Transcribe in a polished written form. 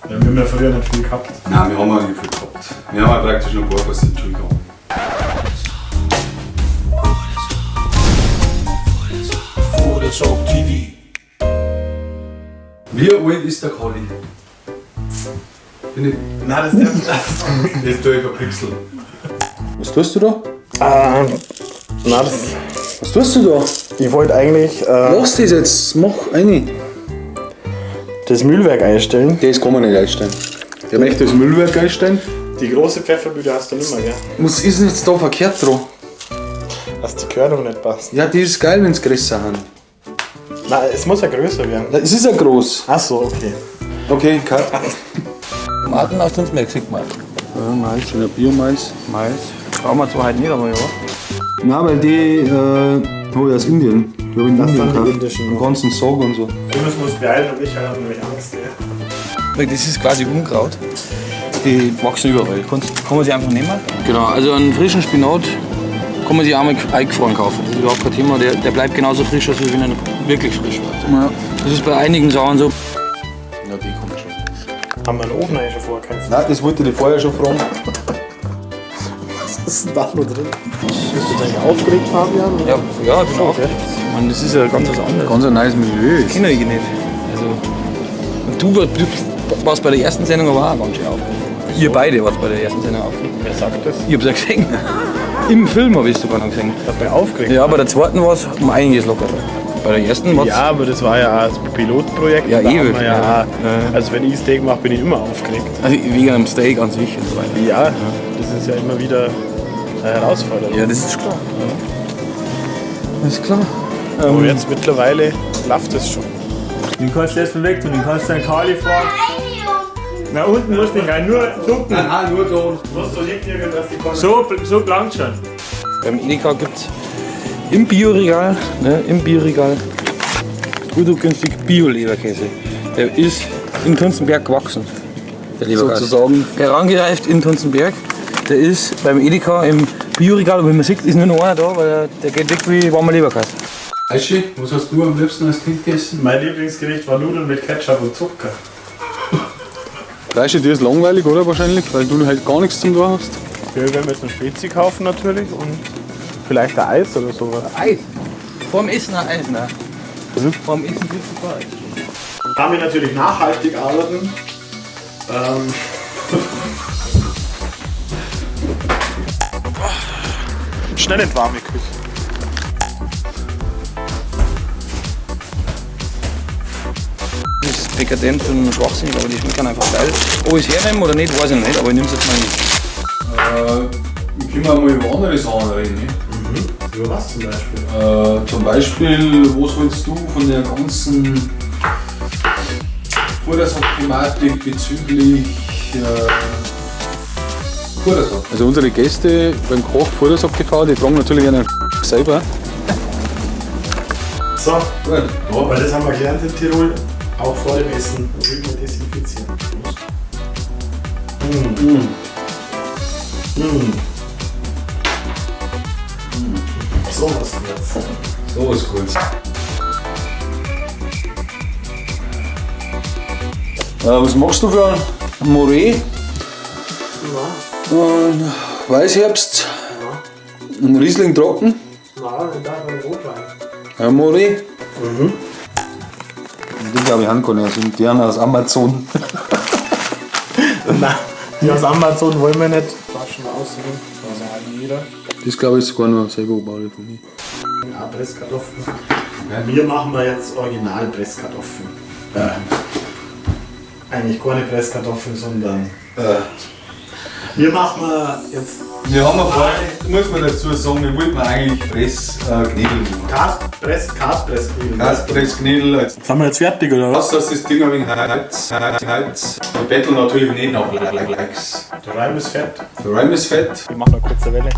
Ja, wir haben ja früher nicht viel gehabt. Nein, wir haben auch nicht viel gehabt. Wir haben ja praktisch noch barfuß in die Schule gegangen. Futtersorg TV. Wie alt ist der Kali? Bin ich. Nein, das ist das. Das tue ich verpixeln. Was tust du da? Na, das, Was tust du da? ich wollte eigentlich Lass das jetzt, mach eine. das Mühlwerk einstellen. Das kann man nicht einstellen. Der möchte das Müllwerk einstellen. Die große Pfeffermühle hast du nicht mehr, gell? Was ist denn jetzt da verkehrt dran? Dass die Körnung nicht passt. Ja, die ist geil, wenn's größer haben. Na, es muss ja größer werden. Es ist ja groß. Ach so, okay. Okay, cut. Tomaten aus Tunzenberg sieht man. Ja, Mais, ja, Bio-Mais. Mais. Brauchen wir zwar heute nicht, aber ja. Nein, weil die habe ich aus Indien. Die habe ich in Das Indien sind die gekauft. indischen Den ganzen Sog und so. Wir müssen uns beeilen und ich habe nämlich Angst, gell? Weil das ist quasi Unkraut. Die wachsen überall. Kann man sich einfach nehmen. Genau, also einen frischen Spinat kann man sich einmal eingefroren kaufen. Das ist überhaupt kein Thema. Der bleibt genauso frisch, als wenn er wirklich frisch wird. Ja. Das ist bei einigen Sachen so. Ja, die kommt schon. Haben wir einen Ofen eigentlich schon vorgeheizt? Nein, das wollte ich dich vorher schon fragen. Was ist denn da noch drin? Bist du eigentlich aufgeregt, Fabian? Ja, ja, ich bin aufgeregt. Ich meine, das ist ja ganz was anderes. Ganz ein neues Milieu. Kenne ich nicht. Also, und du warst bei der ersten Sendung aber auch ganz schön aufgeregt. Ihr beide wart bei der ersten Sendung aufgeregt. Wer sagt das? Ich hab's ja gesehen. Im Film habe ich es sogar noch gesehen. Dass wir aufgeregt Ja, bei der zweiten war es um einiges lockerer. Bei der ersten war es. Ja, aber das war ja auch das Pilotprojekt. Ja, da eh, haben wir ja, ja. auch- Also wenn ich Steak mache, bin ich immer aufgeregt. Also wegen einem Steak an sich und so weiter. Ja, das ist ja immer wieder eine Herausforderung. Ja, das ist klar. Das ist klar. Aber jetzt mittlerweile läuft es schon. Den kannst du erstmal weg tun, den kannst du dann Kali fahren. Na unten musst du nicht rein, nur ducken. Nein, nur da. Musst du hinkriegen, dass die kommen. So, so blank schon. Beim Edeka gibt es im Bioregal, ne, im Bioregal gut und günstig Bio-Leberkäse. Der ist in Tunzenberg gewachsen. Der Leberkäse. Sozusagen. Herangereift in Tunzenberg. Der ist beim Edeka im Bioregal und wie man sieht, ist nur noch einer da, weil der geht weg wie warmer Leberkäse. Aischi, was hast du am liebsten als Kind gegessen? Mein Lieblingsgericht war Nudeln mit Ketchup und Zucker. Aischi, dir ist langweilig, oder? Wahrscheinlich, weil du halt gar nichts zum tun hast. Wir werden jetzt ein Spezi kaufen natürlich und vielleicht ein Eis oder sowas. Eis. Vorm Essen ein Eis, ne? Vorm Essen kriegst du kein Eis. Da wir natürlich nachhaltig arbeiten, schnell in warme Küche. Das ist dekadent und schwachsinnig, aber die schmecken einfach geil. Ob ich es hernehme oder nicht, weiß ich noch nicht, aber ich nehme es jetzt mal mit. Wir können mal über andere Sachen reden. Ne? Über was zum Beispiel? Zum Beispiel, was hältst du von der ganzen Futtersack-Thematik bezüglich Futtersack? Also unsere Gäste beim Koch Futtersack TV, die tragen natürlich einen selber. So, Gut. weil das haben wir gelernt in Tirol, auch vor dem Essen ruhig mal desinfizieren. Prost. Mmh. Mmh. So was jetzt. So was gut. Was machst du für ein Moree? Ein Weißherbst, ein Riesling trocken, Nein, da ist ein Rotwein. ein Moree. Mhm. Die glaube ich haben können, also die haben aus Amazon. Nein, die aus Amazon wollen wir nicht. Waschen wir aussehen, das weiß ja jeder. Das glaube ich sogar noch selber gebaut von mir. Ja, Presskartoffeln. Wir machen wir jetzt original Presskartoffeln. Eigentlich keine Presskartoffeln, sondern. Wir machen wir jetzt Wir haben ja vorher, muss man dazu sagen, wir wollten eigentlich Pressknädel machen. Kaspressknödel. Kaspressknädel. Sind wir jetzt fertig oder was? Lass das Ding ein wenig heiz, heiz, heiz. Wir betteln natürlich nicht nach Likes. Der Reim ist fett. Der Reim ist fett. Wir machen eine kurze Welle.